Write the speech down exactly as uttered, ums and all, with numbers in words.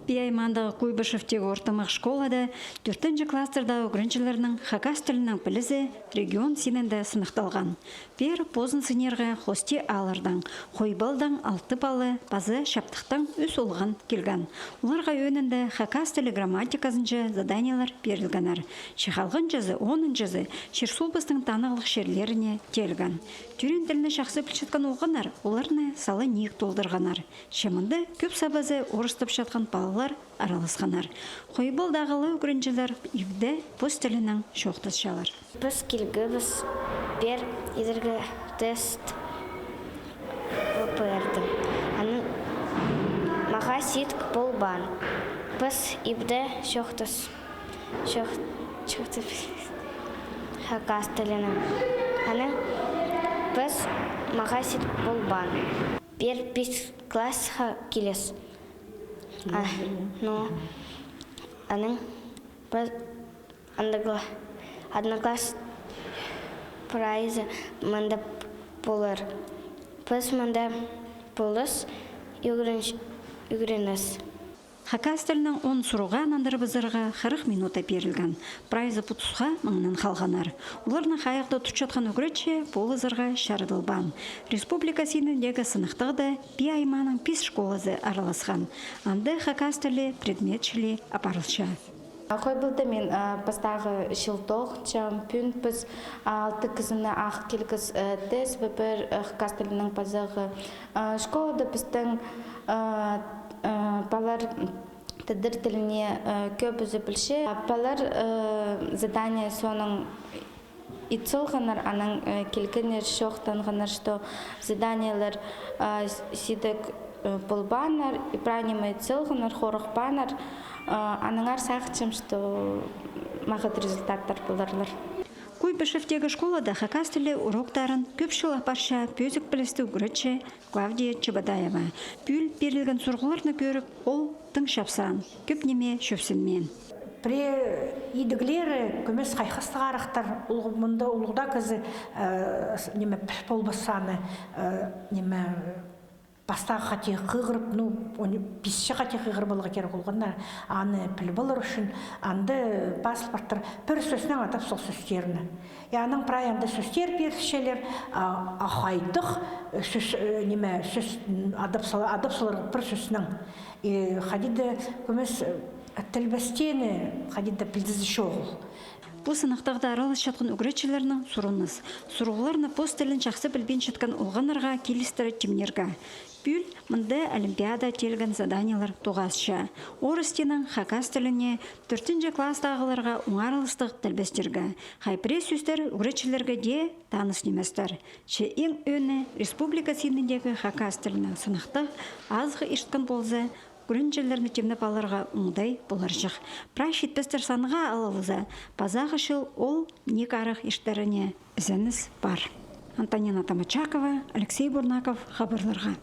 Пии аймаандағы Куйбышевтегі ортымах школада тӧртінҷі класстардағы ӱгренҷілернің хакас тілінең пілізі регион синінде сыныхталған. Пеер позын сынирға хости ааллардаң, Хойбалдаң алты пала паза Чаптыхтаң ӱс олған килген. Оларға ӧӧнінде хакас тілі грамматиказынҷа заданиелер пирілгеннер. Че халғанҷызы, онынҷызы чир-суубыстың танығлығ чирлеріне тиилген. Тӧреен тілні чахсы пілчеткен олғаннар оларны сала ниик толдырғаннар. Че мында кӧп сабазы орыстапчатхан палалар араласханнар. Хойбалдағы ла ӱгренҷілер ибде пос тілінең чоохтасчалар. Піс килгебіс, пеер идерге тест ВПР-дең. Аның мағаа сидік полбаан. Піс ибде чоохтас, чоох-, чоохтас хакас тілінең. Аның піс мағаа сидік полбаан. Пеер пис классха килес. А, ну, аның піс андағ ла, однокласс прайзы мында полар. Піс мында полыс ӱгренч-, ӱгренес. Хакас тілінең он сурығға нандырыбызарға хырых минута пирілген. Прайзы пу тусха маңнаң халғаннар. Оларны хайығда тутчатхан ӱгретчі полызарға чарадылбаан. Республика синіндегі сыныхтағда Пии аймааның пис школазы араласхан. Анда хакас тілі предмет чіли апарылча. Хойбалда мин, а, пастағы чыл тоғынчам, пӱӱн піс, а, алты кізіні ағыл килгебіс, а, тест ВПР, а, хакас тілінең пазарға. А, школада пістің, а, а, палалар тадыр тіліне, а, кӧбізі пілче. А, палалар, а, задание соонаң ит салғаннар, анаң, э, килгеннер, чоохтанғаннар, что заданиелер, а, с-, сидік, э, полбааннар, и прай ниме ит салғаннар, хорыхпааннар, а, аннаңар сағынчам, что маңат результаттар поларлар. Куйбышевтегі школада хакас тілі уроктарын кӧп чыл апарча пӧзік пілістіг ӱгретчі Клавдия Чебодаева. Пӱӱл пирілген сурығларны кӧріп, ол тың чапсаан, кӧп ниме чӧпсінмеен. Пірее идіглері кӧмес хайхастығ арахтар, улуғ-, мында улуғ даа кізі, э, с-, ниме, піл полбас саны, э, ниме, пастағы хати хығырып, ну, он пис хати хығырып аларға кирек полған, аны піліп алар ӱчӱн, анда пазыл партыр пір сӧснең адап сал сӧстерні. И анаң прай анда сӧстер пирчелер, а, а хайдағ, э, сӧс, э, ниме, сӧс, м, адап сала-, адап саларға пір сӧснең. И хайди даа кӧмес, э, тілбестеені хайди даа пілдізі чоғыл. Пу сыныхтағда араласчатхан ӱгретчілернің сурыныс, сурығларны пос тілін чахсы пілбинчеткен олғаннарға килістіре тимнирге. Пӱӱл мында олимпиада тиилген заданиелер тоғасча. Орыс тілінең хакас тіліне тӧртінҷі класстағыларға оңарылыстығ тілбестирге. Хай пірее сӧстер ӱгретчілерге дее таныс ниместер. Че иң ӧӧні, республика синіндегі хакас тілінең сыныхтағ азых ирткен полза, ӱгренҷілерні тимнеп аларға оңдай поларҷых. Прай читпестер санға алылза, пазағы чыл ол ниик арах иртеріне ізеніс пар. Антонина Тамачакова, Алексей Бурнаков, хабарларға.